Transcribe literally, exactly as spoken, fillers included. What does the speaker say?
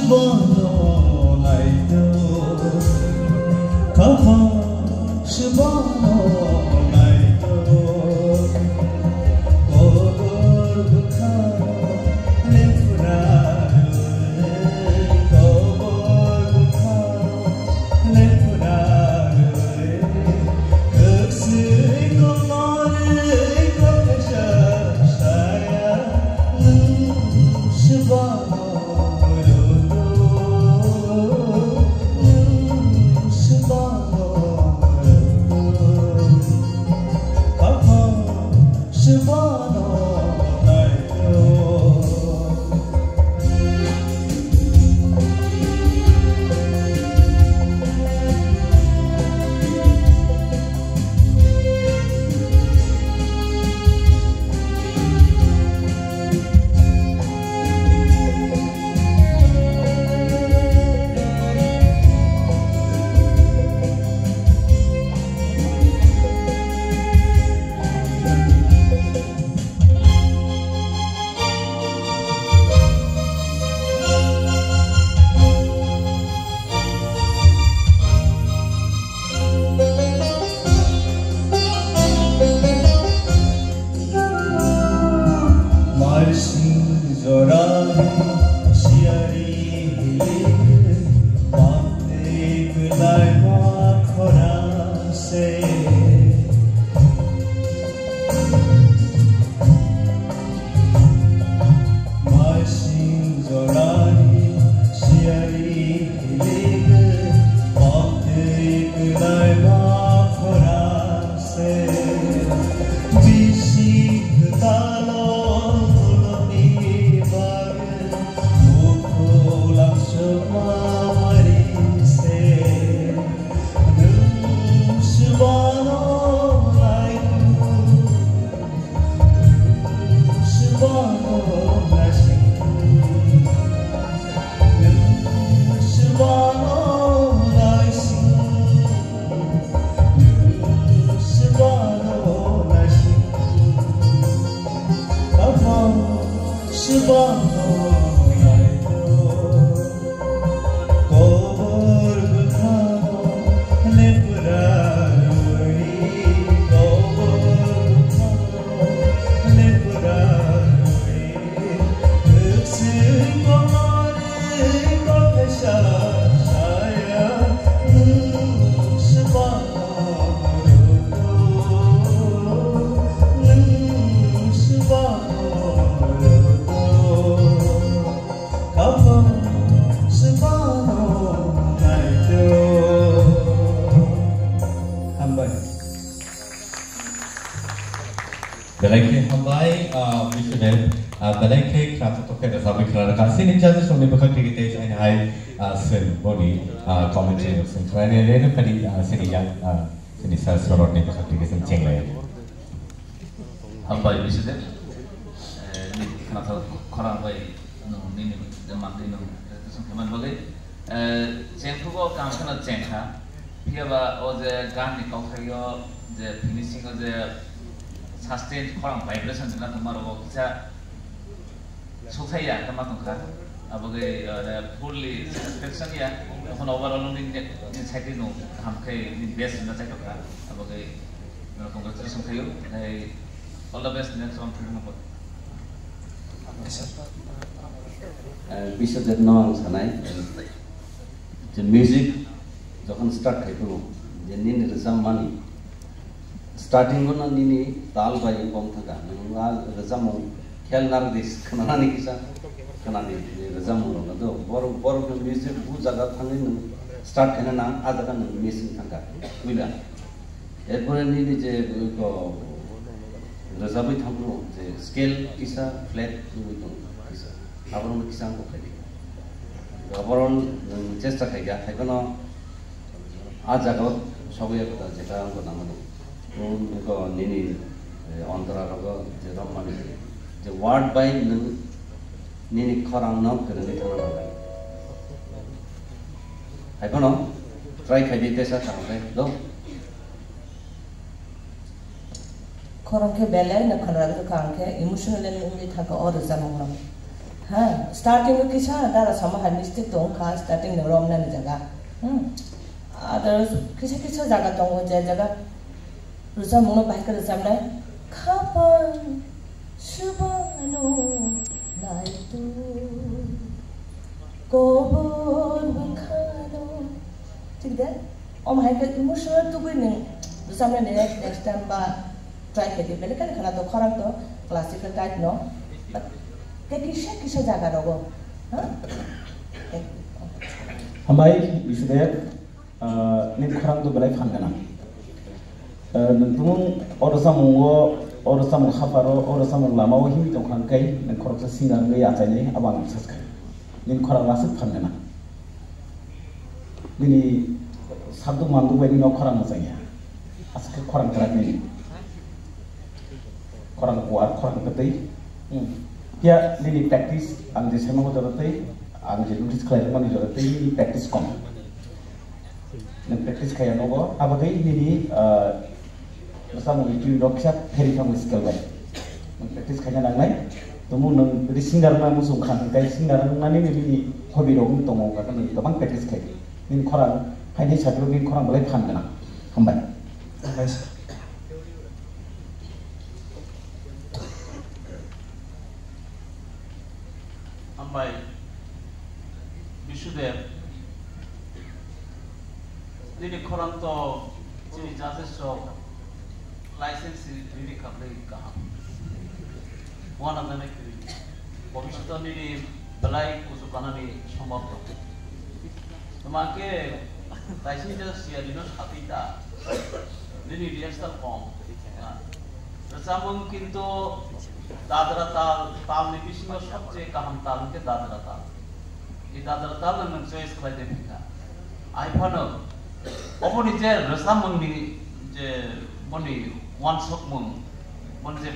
Bono naito, kaphang se bono naito, kobor bwkhao lepra rwi, kobor bwkhao lepra rwi, kwswi komorwi kothesa saya, nwng se bono Maising jorani siyari hili, bakti kwlai ma khorang se. Maising jorani siyari hili, bakti kwlai ma khorang se. Bisi kwtalo bolongni bagwi, bukhulang sumari se. Nwng swbano naitu, nwng swbano naisitu, nwng swbano naisitu, nwng swbano naisitu. Kaphang swbano naito, kobor bwkhano lepra rwi, kobor bwkhano lepra rwi, kwswi komorwi kothesa saya, nwng swbano. Hambai. Belai khe hambai, ah, Vishnu Dev, ah, belai khe khna thok thok khe rwchapwi khna rwkha. Chini judges rokni bwkhak tigi tei chini hai, ah, swng boni, ah, commentary rok swng khlainai rw phadi, ah, chini yang, ah, Chini sir Sorotni bwkhak tigi chwng chenglai. Hambai Vishnu Dev. Eh, nini khnathok khorang bai nwng nini mantwi nwng registration khaimani bagwi. Eh, chengthugo kaham kheno chengkha. Phiyaba o je ganni kauthai o je finishing o je sustained khorang vibration rwna tongma rok o kisa Sokthai ya, tama tongkha. Abagwi, uh, fully satisfaction ya. Tokhono overall nini, nini side no kaham khe nini best wngna chaitokha. Abagwi, uh, congratulations khayo. Hai, all the best next round. Uh, Biswajit no ang sanai. Je music jokhon start khai phuru, je nini rwchapmani starting o no nini tal bai kok thangkha, nwng a rwchapmung khel narwdi, khwnanani kisa khwnadi, je rwchapmung rok no do, borok, borok ni music bu jaga thangwi nwng start khaina nang, a jaga nwng miss wng thangkha, puila. Erpore nini je ko rwchapwi thangphuru je scale kisa flat wngwi tongo kisa. Abono kisa ang kok khaidi. Abono nwng chesta khaikha, haiphano a jagao sogwi ekta jeta ang nangmano. Nwng ko nini, eh, ontara rogo je romani je word by nwng nini khorang no kwrwngwi thangna nangnai. Haiphano try khaidi tesa thangkhe do. Khorang khe belai no khwnarwkha, ang khe emotional wngwi thangkha o rwchapmung no. Ha, starting o kisa dara sama hai mistake tong kha, starting no romna ni jaga. Hmm. Other kisa kisa jaga tongo, je jaga rwchapmung no bahai khe rwchapnai. Khapang subano naitu kobor bwkhano. Thik de? Om hai khe emotional tubui nwng rwchapnai next, next time ba try khe di. Belai khe khana to khorang to classical type no. But tei kisa kisa jaga rogo. Ha? Thank you. Hambai, Bisudev, ah, nini khorang to belai phan gwnang. Ah, nwng tumung o rwchapmung o, o rwchapmung haparo, o rwchapmung lama o himwi tong kha hwnkhe nwng khoroksa singer wngwi achainai abo ang saskha. Nini khorang aswk phan gwnang. Nini sakduk manduk bai nini o khorang mwchang ya. Aswk khe khorang kwrak nini. Khorang kuar, khorang kwtwi. Hmm. Phiya nini practice ang je saimango jora twi, ang je notice khlai rwmani jora twi nini practice kom. Nwng practice khaiya nogo, abo twi nini, ah, bwsa mungni tune rok kisa pheri thangwi scale bai. Nwng practice khaina nangnai. Tumung nwng jodi singer wngna muchung kha, hwnkhe singer wngnani nini hobby rok wng tongo, hwnkhe nwng kwbang practice khai. Nini khorang, phaini sakiro nini khorang belai phan gwnang. Hambai. Hambai sir. Hambai, Bisudev, nini khorang to chini judges rok license riri khablai kaham. Wana jane kiri. Bobishoto nini belai kuchuk kanani sombab tong. Tuma khe taisingja siyalino satwi ta. Nini rehearsal kom. Rwchapmung kintu dadra tal, talni bisingo sobse kaham tal hwnkhe dadra tal. I dadra tal no nwng choice khlai de phikha. Ai phano oboni je rwchapmungni je boni wansukmung, boni je